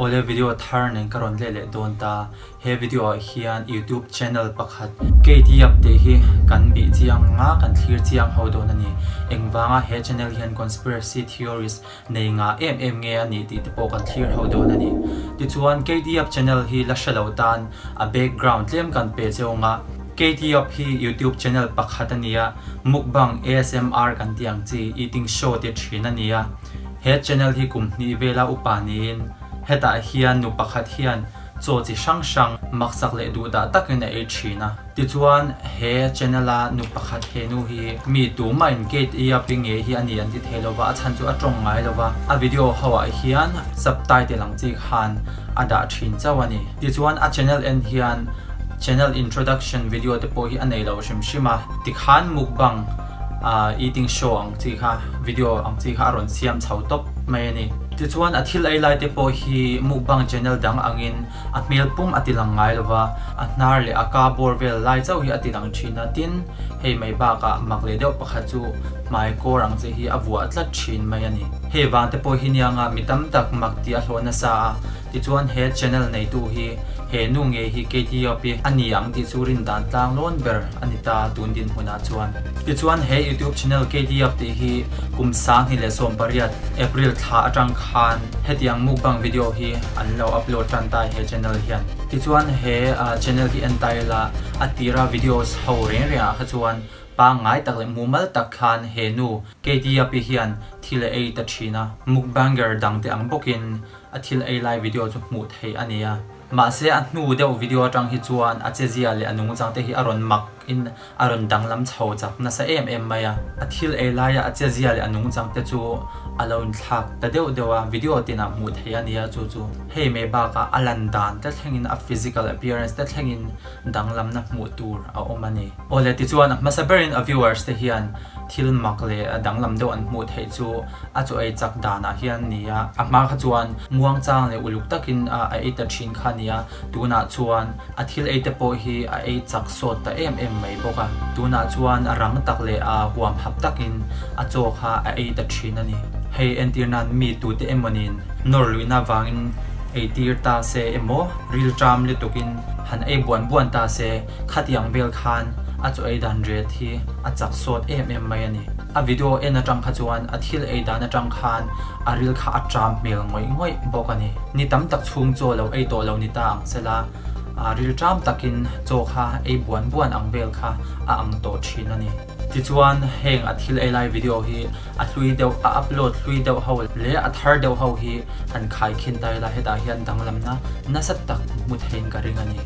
Awle video thar nen ka rawn leh leh dawn ta. He video ah hian YouTube channel pakhat Kate Yap tih hi kan bih chiang anga kan thlir chiang ho dawn a ni. Engvanga he channel hian conspiracy theories nei ngah em em nge a nih tih te pawh kan thlir ho dawn a ni. Tichuan Kate Yap channel hi la hre lo tan a background tlem kan pe cheu anga Kate Yap hi YouTube channel pakhat a ni a, mukbang ASMR kan tih ang chi eating show te thin a ni a. He channel hi kum hnih vela upa niin hetah hian nu pakhat hian chaw chi hrang hrang maksak leh duhdah takin a ei thin a. Tichuan he channel a nu pakhat he nu hi mi tumah in Kate i a pi ngei hi a ni an ti thei lova, a chhan chu a tawng ngai lova, a video ho ah hian subtitle ang chi khan a dah thin chauh a ni. Tichuan a channel en hian channel introduction video te pawh hi a nei lo hrim hrim a, tikhan mukbang eating show ang chi kha video ang chi kha a rawn siam chho tawp mai a ni. Tichuan a thil ei lai te pawh hi mukbang channel dang angin a hmel pum a ti lang ngai lo va, a hnar leh a ka bawr vel lai chauh hi a ti lang thin a, tin hei mai bakah mak leh deuh pakhat chu hmai kawr ang che hi a vuah tlat thin mai a ni. Hei vang te pawh hi nianga mi tam tak mak tih a hlawh nasa a. Tichuan he channel neitu hi he nu ngei hi KTOP a ni ang tih chu rin dan tlang lawn ber a ni ta tun dinhmunah chuan. Tichuan he YouTube channel KTOP tih hi kum 2018 April thla atang khan hetiang mukbang video hi an lo upload tan ta he channel hian. Tichuan he channel hi en ta ila a tira videos ho reng reng ah kha chuan pangngai tak leh mumal tak khan he nu KTOP hian thil a ei ta thin a. Mukbanger dangte ang bawkin A thil ei lai video chu hmuh theih a ni a, mahse a hnu deuh video atang hi chuan a chezia leh a nungchang te hi a rawn mak in a rawn danglam chho chak nasa em em mai a. A thil ei laia a chezia leh a nungchang te chu a lo inthlak ta deuh deuh a, video tinah hmuh theih a ni a chu chu. Hei mai bakah a lan dan te thlengin a physical appearance te thlengin danglamna hmuh tur a awm a ni. Awle tichuan a hmasa berin a viewers te hian thil mak leh danglam deuh an hmuh theih chu a chaw ei chak danah hian a ni a, a hma kha chuan muangchang leh uluk takin a ei ta thin kha a ni a, tunah chuan a thil ei te pawh hi a ei chak sawt ta em em mai bawk a, tunah chuan a rang tak leh a huam hap takin a chaw kha a ei ta thin a ni. Hei entir nan mi tute emawnin nawr luihna vangin ei tir ta se emaw rilṭam lutukin han ei buan buan ta se khatiang vel khan a chaw ei dan ret hi a chak sawt em em mai a ni. A video en atang kha chuan a thil ei dan atang khan a ril kha a tram hmel ngawih ngawih bawk a ni. Ni tam tak chhung chaw lo ei tawh lo ni ta ang sela, a ril tram takin chaw kha ei buan buan ang vel kha a ang tawh thin a ni. Tichuan heng a thil ei lai video hi a hlui deuh, a upload hlui deuh ho leh a thar deuh ho hi han khai khin ta ila hetah hian danglamna nasa tak hmu theiin ka ring a ni.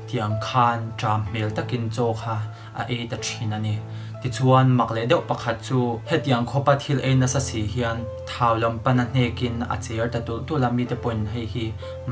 Tiang khan ṭam hmel takin chaw kha a ei ta ṭhin a ni. Tichuan mak leh deuh pakhat chu hetiang khawpa thil ei nasa si hian thau lam pan a hnekin a cher ta tulh tulh a, mite pawhin hei hi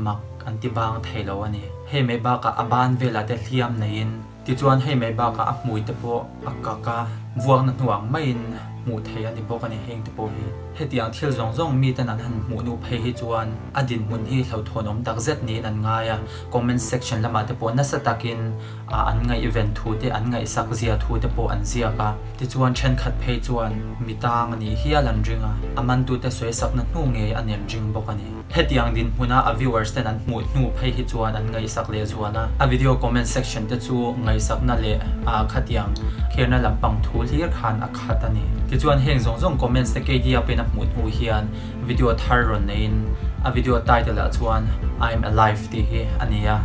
mak an ti bang thei lo a ni. Hei mai bakah a ban velah te hliam neiin Tichuan hei mai bakah a hmui te pawh a kak a, vuakna hnu ang maiin hmuh theih a ni bawk a ni heng te pawh hi. Hetiang thil zawng zawng miten an han hmuh nu phei hi chuan a dinhmun hi hlauhthawnawm tak zet niin an ngai a, comment section lamah te pawh nasa takin an ngaihven thu te an ngaihsak zia thu te pawh an ziak a. Tichuan thenkhat phei chuan mi tang a nih hial an ring a, a mantute sawisakna hnu ngei a nen ring bawk a ni. Hetiang dinhmuna a viewers ten an hmuh hnu phei hi chuan an ngaihsak leh zual a, a video comment section te chu ngaihsakna leh a khatiang kherna lampang thu hlir khan a khat a ni. Tichuan heng zawng zawng comments te KDAP in a hmuh hnu hian video thar rawn neiin a video title ah chuan I'm alive tih hi a ni a.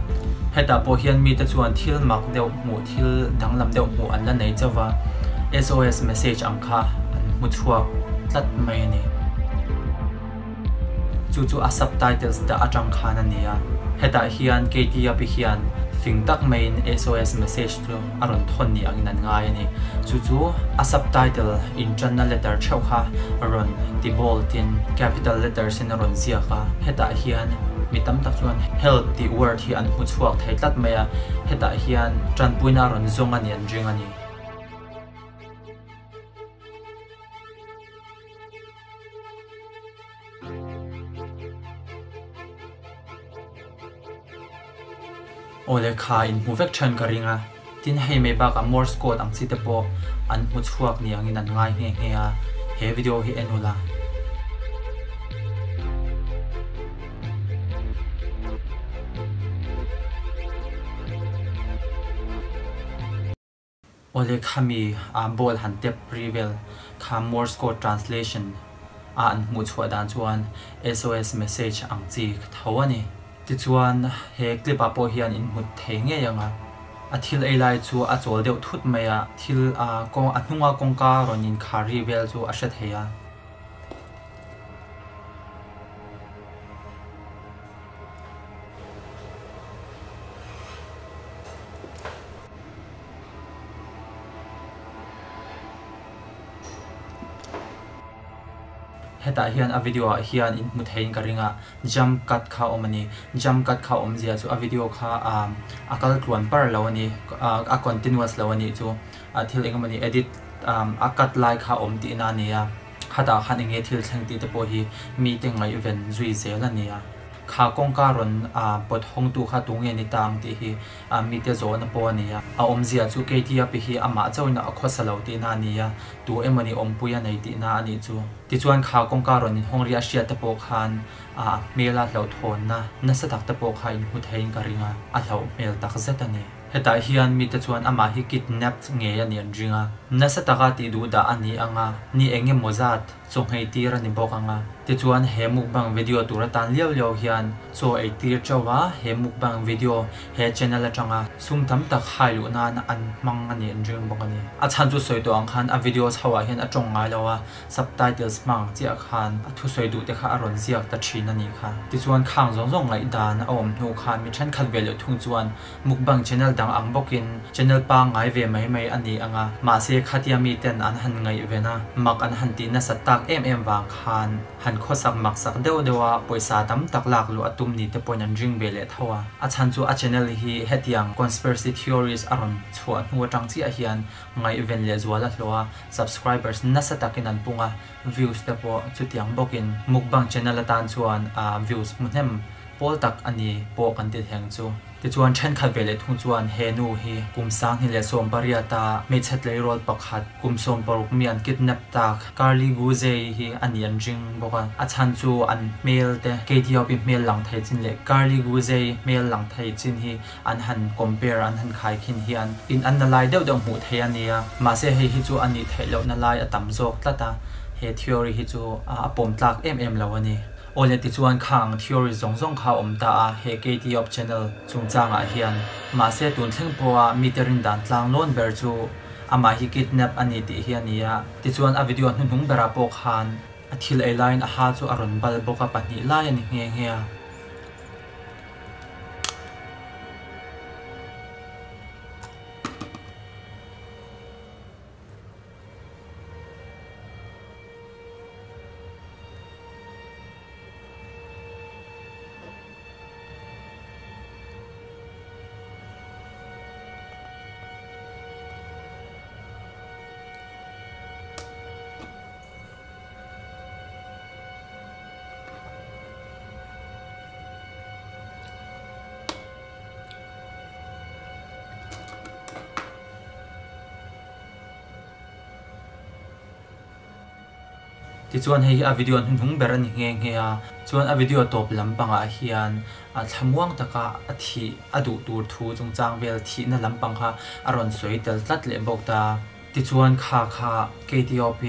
Hetah pawh hian mite chuan thil mak deuh hmuh thil danglam deuh hmuh an la nei chauh va, SOS message ang kha an hmu chhuak tlat mai a ni. Chu chu a subtitles dah atang khan a ni a. Hetah hian Katie Api hian fing tak maiin SOS message chu a rawn thawn ni angin an ngai a ni. Chu chu a subtitle intanna letter theuh kha rawn ti bold in capital letters in a rawn ziak a. Hetah hian mi tam tak chuan help tih word hi an hmu chhuak thei tlat mai a. Hetah hian tanpuina a rawn zawng a ni an ring a ni. Aw le kha in hmu vek then ka ring a, tin hei mai bakah Morse code ang chi te pawh an hmu chhuak ni angin an ngai nghe nghe a, he video hi en ula. Awle khami a ball han tep ri vel kha Morse code translation a an hmuh chhuah dan chuan SOS message ang chi tho a ni. Tichuan he clip ah pawh hian in hmu thei ngei ang a, a thil ei lai chu a chawl deuh thut mai a, thil a a hnunga kawngka rawn inkhar ri vel chu a hre thei a. Hetah hian a video ah hian in hmu theiin ka ring a, jump cut kha a awm a ni. Jump cut kha awmzia chu a video kha a kal tluan par lo a ni, a continuous lo a nih chu. Thil eng emawni edit a cut lai kha a awm tihna a ni a, khatah khan eng nge thil thleng tih te pawh hi mite ngaihven zui zel a ni a. Kha kawngka rawn pawt hawngtu kha tunge ni ta ang tih hi mite zawhna pawh a ni a. A awmzia chu KTAP hi amah chauhin a khawsa lo tihna a ni a, tu emawni awmpui a nei tihna a nih chu. Tichuan kha kawngka rawn inhawng ri a hriat te pawh khan a hmela hlauhthawnna nasa tak te pawh kha inhmu theiin ka ring a, a hlauh hmel tak zet a ni. Hetah hian mite chuan amah hi kidnapped ngei a nih an ring a, nasa taka tih duh dah a ni ang a, ni eng emaw zat Chaw-nghei tir a ni bawk ang a. Tichuan he mukbang video tur atan liau liau hian chaw ei tir teuh a, he mukbang video he channel atanga sum tam tak hai luh nan an hmang a nih an ring bawk a ni. A chhan chu sawi tawh ang khan a videos ho ah hian a tawng ngai lo a, subtitles hmang chiah khan a thusawi duh te kha a rawn ziak ta thin a nih kha. Tichuan khang zawng zawng ngaihdan a awm hnu khan mi thenkhat ve leh thung chuan Mukbang channel dang ang bawkin channel pangngai ve mai mai a ni ang a, mahse khatia miten an han ngaihven a, mak an han tih nasat tak em em vang khan han khawsak maksak deuh deuh a, pawisa tam tak lak luh a tum ni te pawhin an ring ve leh tho a. A chhan chu a channel hi hetiang conspiracy theories a rawn chhuah hnu atang chiah hian ngaihven leh zual a hlawh a, subscribers nasa takin an pung a, views te pawh chutiang bawkin mukbang channel atan chuan views hmu hnem Pawl tak a ni pawh kan ti theng chu. Tichuan thenkhat ve leh thung chuan he nu hi kum 2018 a hmeichhe tleirawl pakhat kum 60 mi an kidnap tak Carly Guzey hi a ni an ring bawk a. A chhan chu an hmel te KTOP hmel lang thei chin leh Carly Guzey hmel lang thei chin hi an han compare an han khai khin hian in an na lai deuh deuh hmuh theih a nia. Mahse hei hi chu a nih theih lohna lai a tam zawk tlat a, he theory hi chu a pawm tlak em em lo a ni. Awle tichuan khang theory zawng zawng kha a awm ta a, he Katie Op channel chungchangah hian. Mahse tun thleng pawha mite rindan tlang lawn ber chu amah hi kidnap a ni tih hi a ni a. Tichuan a video hnuhnung berah pawh khan a thil ei laiin a ha chu a rawn bal bawk a, pahnih lai a ni nghe nghe a. Tichuan hei hi a video hnuhnung ber a ni nghe nghe a, chuan a video tawp lampangah hian a thlamuang taka a thih a duh tur thu chungchang vel thihna lampang kha a rawn sawi tel tlat leh bawk ta. Tichuan kha kha KTOP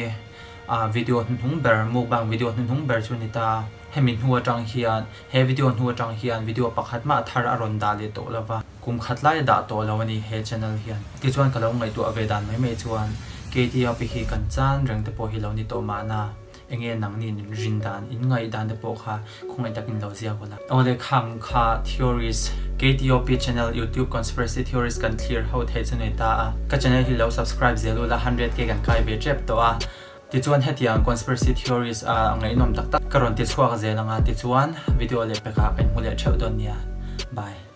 a video hnuhnung ber mukbang video hnuhnung ber chu a ni ta. Hemi hnu atang hian he video hnu atang hian video pakhat mah thar a rawn dah leh tawh lova. Kum khat lai a dah tawh lo a ni he channel hian. Tichuan ka lo ngaihtuah ve dan mai mai chuan KTOP hi kan chan reng te pawh hi lo ni tawh mahna enge nangni in rin dan in ngaih dan te pawh kha khawngaih takin lo ziak ula. Awle khang kha theories KTOP channel youtube conspiracy theories kan thlir ho theih chu nei ta a. Ka channel hi lo subscribe zel ula 100k kan kai ve tep tawh a. Tichuan hetiang conspiracy theories a ngaihnawm tak tak ka rawn ti chhuak zel ang a tichuan video leh pekah ka inhmu leh theuh dawn nia. Bye.